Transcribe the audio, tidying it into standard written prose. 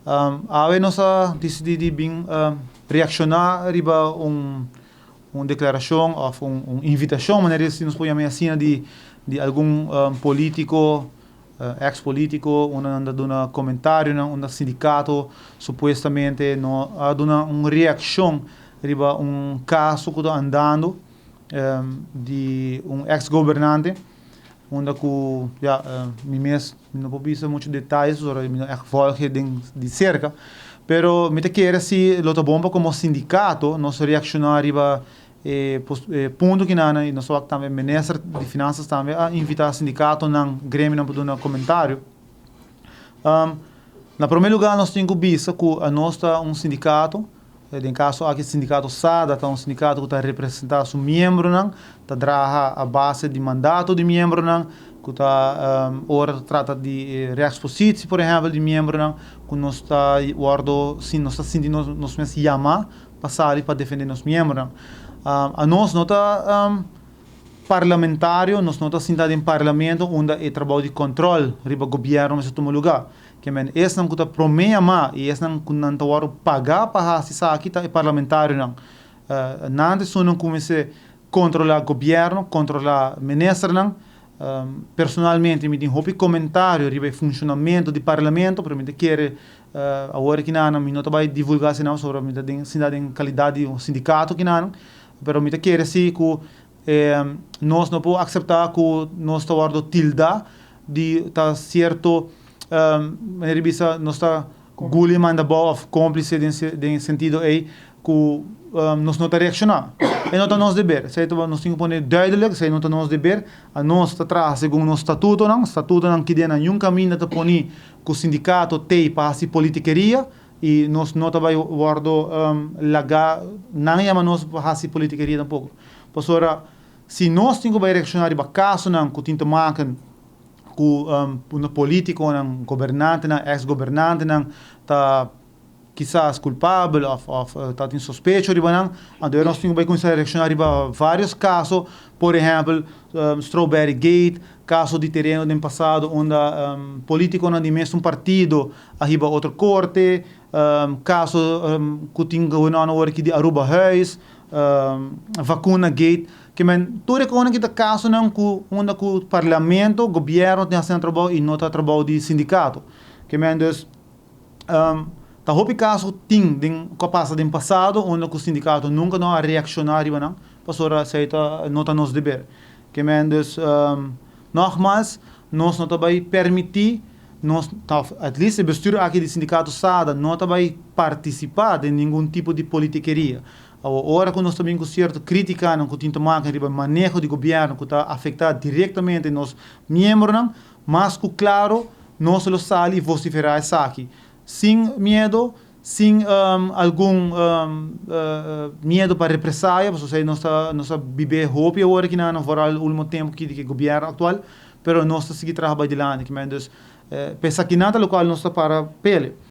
Awe nos a disidí di bin reakshoná riba un deklarashon òf un invitashon, manera si nos por yama asina, di algun polítiko, ex polítiko, unda nan ta duna komentarionan, unda sindikato supuestamente no a duna un reakshon riba un kaso ku ta andando di un ex gobernante, unda ku ja, mi mes no por bisa muchu detaye, pasobra mi no echt volg e den di serka, pero mi ta kere si lo ta bon pa komo sindikato nos reakshoná riba e punto kinan i nos wak tambe minister di Finanzas tambe a invitá sindikatonan, gremionan pa duna komentario. Na promé lugá nos tin ku bisa ku anos ta un sindikato. Den kaso aki sindikato SADA ta un sindikato ku ta representá su miembronan, ta traha a base di mandato di miembronan, ku ta ora ta trata di rechtspositie, por ehèmpel, di miembronan, ku nos ta wòrdu, nos ta sinti nos mes yamá pa sali pa defendé nos miembronan. Anos no ta parlamentario, nos no ta sinta den parlamento unda e trabou di kòntròl riba gobièrnu mester tuma lugá. Ke men esnan ku ta promé yamá i esnan ku nan ta wòrdu pagá pa hasi esaki ta e parlamentarionan. Nan ta esunnan ku mester kontrolá gobièrnu, kontrolá ministernan. Personalmente mi tin hopi komentario riba e funshonamentu di parlamento, pero mi ta kere awor kinan mi no ta bai divulgá esei pasobra mi ta den sinta den kalidat di un sindikato kinan, pero mi ta kere si ku nos no por akseptá ku nos ta wòrdu tildá di ta sierto manera di bisa nos ta guli manda abou òf kómplise den sentido ei ku nos no ta reakshoná. E no ta nos deber. Esei ta nos tin ku pone duidelijk, esei no ta nos deber. Anos ta traha segun nos statutonan. Statutonan kiden na niun kaminda ta poni ku sindikato t'ei pa hasi politikeria i nos no ta bai wòrdu laga nan yama nos pa hasi politikeria tampoko. Pasobra si nos tin ku bai reakshoná riba kasonan ku tin te maken ku politikonan, gobernantenan, eks gobernantenan ta kisas kulpabel òf ta tin sospecho riba nan, anto nos tin ku bai kuminsá reakshoná riba vários kaso, por ehèmpel Strawberry Gate, kaso di tereno den pasado unda politikonan di mesun partido a hiba otro korte, kaso ku tin gobernando awor aki di Aruba Huis, Vacuna Gate. Ke men tur e konan ki ta kasonan ku unda ku parlamento, gobièrnu tin hasi nan trabou i no ta trabou di sindikato. Ke men dus ta hopi kaso tin den ku a pasa den pasado unda ku sindikato nunka no a reakshoná riba nan pasobra esei ta no ta nos deber. Ke men dus nògmals nos no ta bai permití nos òf at least e bestuur aki di sindikato SADA no ta bai partisipá den ningun tipo di politikeria. Awor, ora ku nos ta bin ku sierto krítikanan ku tin ta maka riba maneho di gobièrnu ku ta afektá direktamente nos miembronan, mas ku klaro nos lo sali i vosiferá esaki, sin miedo, sin algun miedo pa represaya, pasobra esei nos ta bib'é hopi awor aki nan, foral último tempu aki di e gobièrnu aktual, pero nos ta sigui traha bai dilanti. Dus, p'esakinan ta lokual nos ta para pele.